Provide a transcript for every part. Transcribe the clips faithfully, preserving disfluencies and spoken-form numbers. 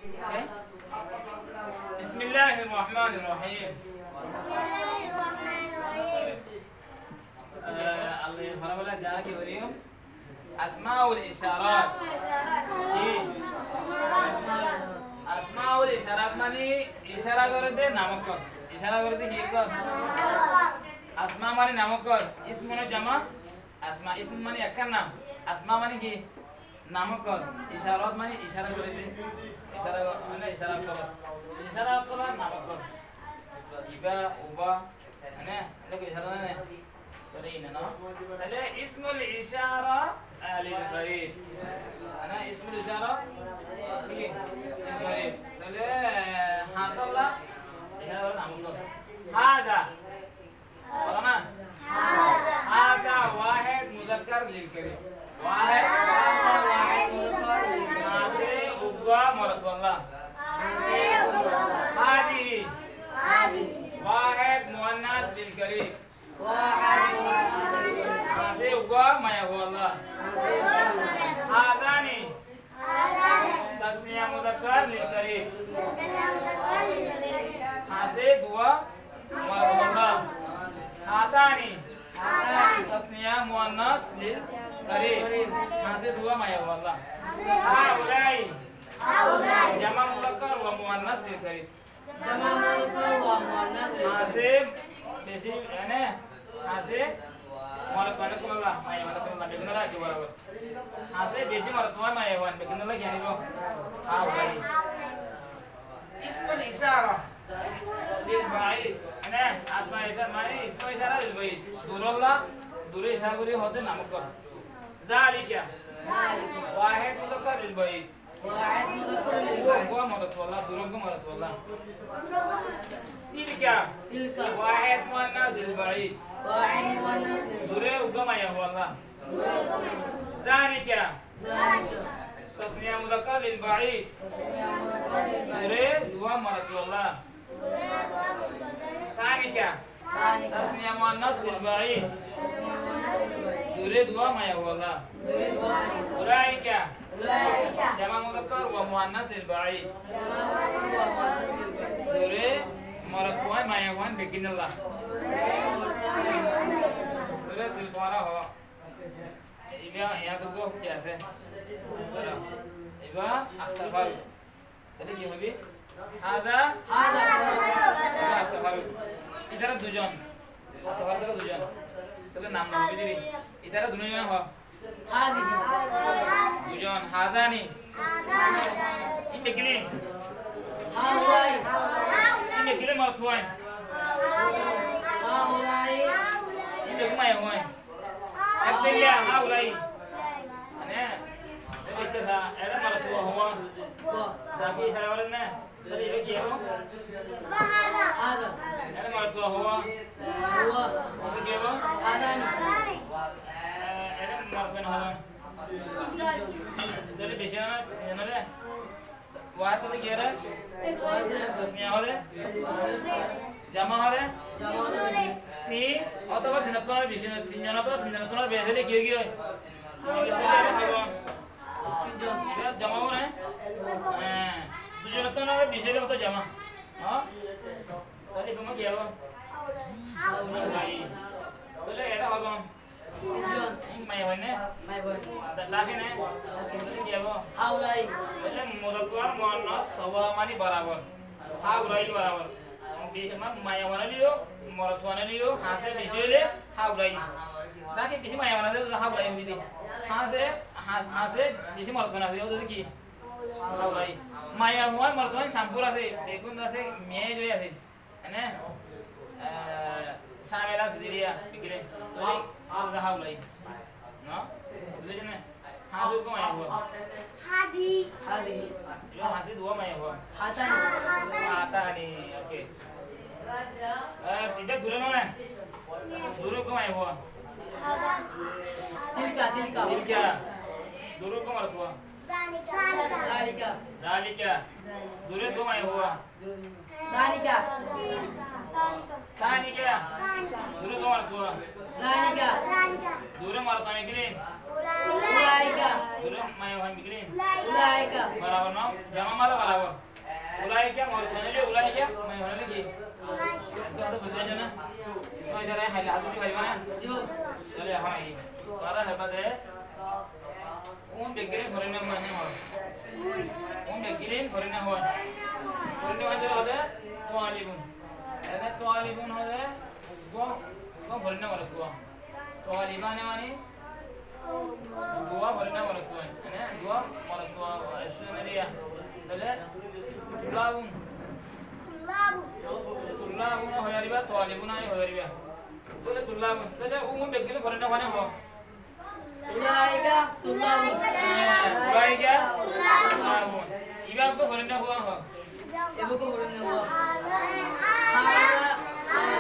Oke? Bismillahir Rohmanir Rohim. Eh, Allah, farabolla dá ki goijjum? Asmaul isharat. Ki? Asmaul isharat mani icára goré dé nam ókkol. Icára goré dé ki ókkol? Asma mani nam ókkol. Ismun jama. Asma, ism mani ekkán nam. Asma mani ki? Nam ókkol. Isharat mani icára goré dé. Icára go-, mane icára ókkol. Icára ókkol ar nam ókkol. Iba, uba, mane, icára né? Tóile ine no? Tóile ismul icára, ah, lil baid. Mane ismul icára ki? Lil baid. Tóile, eh, hañsólla icára goré nam ókkol. Haza. Bolo na? Haza wahed muzakkar lil karib. Wahed, haza wahed muzakkar lil karib. Hañsé uggwá morotfuwalla. Hañsé uggwá. Hazihi. Hazihi. Wahed muannas lil karib. Wahed muannas lil karib. Hañsé uggwá maiyafuwalla. Hañsé uggwá maiyafuwalla. Hazani. Tasniya muzakkar lil karib. Hañsé duwá morotfuwalla. Hatani. Tasniya muannas lil karib. Hañsé duwá maiyafuwalla. Haulai. Jama muzakkar wa muannas lil karib. Jama muzakkar wa muannas lil karib. Hañsé beci, ene, hañsé morotfuain ókkolólla, maiyafuain ókkolólla, beggúnolla eki borabor. Hañsé beci morotfuain, maiyafuain, beggúnolla ki aníbo? Haulai. Ismul icára lil baid. Ene, asma icára, mane ismul icára lil baid. Durólla, duré icára gorí hoóde nam ókkol. Zalika. Wahed muzakkar lil baid. Wahed muzakkar lil baid. Uggwá morotfuwalla, duré uggwá morotfuwalla. Tilka. Tilka. Wahed muannas lil baid. Wahed muannas lil baid. Duré uggwá maiyafuwalla. Duré uggwá maiyafuwalla. Zalika. Zalika. Tasniya muzakkar lil baid. Tasniya muzakkar lil baid. Duré duwá morotfuwalla. Tanika. Tanika. Tasniya muannas lil baid. Tasniya muannas lil baid. Duré duwá maiyafuwalla. Duré duwá maiyafuwalla. Ulaika. Ulaika. Jama muzakkar wa muannas lil baid. Jama muzakkar wa muannas lil baid. Duré morotfuain maiyafuain beggúnolla. Duré morotfuain maiyafuain beggúnolla. Duré til tuáñra hoó. Iba, iyan to ki asé? Iba Akhtar Faruk. Tóile ki hoibi? Haza. Haza. Iba Akhtar Faruk. Itará duizon. Akhtar Faruk itará duizon. Tóile nam no hoibi deri. Itará duizone hoó. Hazihi. Duizon. Hazani. Iín beggúne. Haulai. Iín beggúne morotfuain. Haulai. Iín beggúne maiyafuain. Ek dilla, haulai. Mane, ede icá sa, ede morotfua hoó. Wa. Naki icára gorer né? Tóile iba ki hoó? Haza. Ede morotfua hoó. Wa. Ede ki hoó? Hazani. Eh, ede morotfua hoó. Tóile beci no, no de. Wahid óile ki óre? Tasniya óre? Jama óre? Tin ótoba tin ottún beci, tin zon ótoba tin zon ottún beci óile ki ói giyói? Jama óre? Há, dui zon ottún beci óile hoto jama? Há? Tóile ibá ki óibo? Tóile ede hoto? Tin zon. Iín maiyafuain né? Maiyafuain. Dá-, dake né? Dake. Tóile ki óibo? Haulai. Tóile muzakkar muannas sawa mani borabor. Haulai borabor. Beci, mane maiyafuain óileyo, morotfuain óileyo, hañsé beci óile haulai. Dake beci maiyafuain óile haulai hoibi de. Hañsé, hañ-, hañsé beci morotfuain asé, óde ki? Haulai. Maiyafuain morotfuain sampur asé, beggún asé, miyaj ói asé. Ene, eh, camel asé deriya, bigire. Tóile, tóile haulai. No? Buzíle né? Hañsé uggwá maiyafua. Hazihi. Hazihi. Ibá hañsé duwá maiyafua. Hatani. Hatani, okay. Eh, ibá duré no né? Duré uggwá maiyafua. Tilka, tilka. Tilka. Duré uggwá morotfua. Zalika. Zalika. Zalika. Duré duwá maiyafua. Tanika. Tanika. Duré duwá morotfua. Tanika. Duré morotfua, gilín. Ulaika. Dóro, maiyafuain beggín. Ulaika. Borabor no? Jama mane borabor. Ulaika morotfuain óile, ulaika maiyafuain óile ki? Ulaika. Eto hotá buzí faijjó né? Ismu isára háile hotá buzí faribá né? Ji. Tóile ehón aiyé. Tuáñra hoiba de, un beggín forinna hoó né hoó? Un beggín forinna hoó. Forinna hoó de hoó de tualibun. Ene tualibun hoó de uggwá, uggwá forinna morotfua. Tualibane mani duwá forinna morotfua. Ene duwá morotfua, student area. Tóile tullabun. Tullabun hoi faribá, tualibun hoi faribá. Tóile tullabun. Tóile un beggín forinna hoó né hoó? Ulaika tullabun. Há, ulaika tullabun. Ibá uggwá forinna hoó né hoó? Ibá uggwá forinna hoó. Haza. Haza.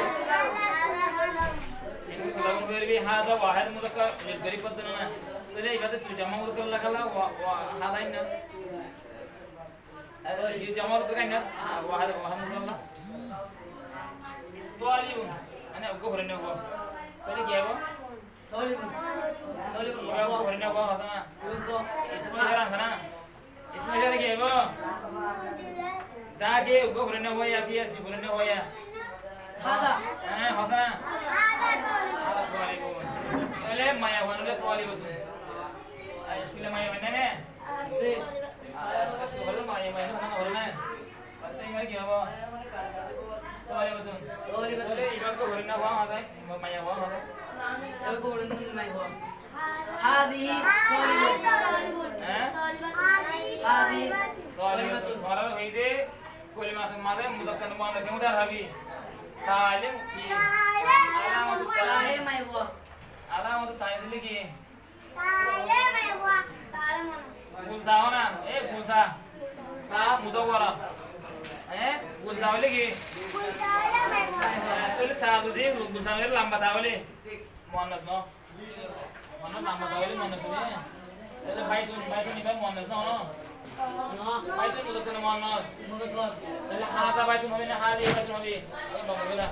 Ibá tullabun hoi faribá, haza wahid muzakkar lil gorib foddé na. Tóile ibá de tui jama muzakkar lagala, wa, wa, haza ainnas. Ar ibá jama muzakkar ainnas, wahid, wahid muzakkar. Tualibun. Ene uggwá forinna hoó. Tóile ki óibo? Tualibun. Tualibun. Ibá uggwá forinna hoó, hoó na? Uggwá. Ismu isára asé na? Ismu isára ki óibo? Dá ki uggwá forinna hoó ya ki, ya ki forinna hoó ya? Haza. Há, hoó na? Haza tualibun. Tóile maiyafuain óile tualibatun. Ar iskule maiyafuain nai né? Ji. Ar iskule maiyafuain nai né? Tóile ki óibo? Tualibatun. Tualibatun. Tóile ibá uggwá forinna hoó, hoó de, maiyafua hoó de. Ibá uggwá forinna maiyafua. Hazihi tualibatun. Há? Hazihi tualibatun. Tuáñra hoiyé de kolimatun maze muzakkar muannas ke mudar hoibi. Talim ki? Alamatu talim. Talim maiyafua. Alamatu talim dile ki? Gulta ó na, e gulta. Ta mudawwara. E gulta óile ki? E, tóile ta zodi gulta óile lamba ta óile muannas no. Muannas lamba ta óile muannas no. Tóile baitun, baitun ibá muannas no, no? No. Baitun muzakkar muannas. Muzakkar. Tóile haza baitun hoibo na, hazihi baitun hoibo? Tóile baitun hoibo na.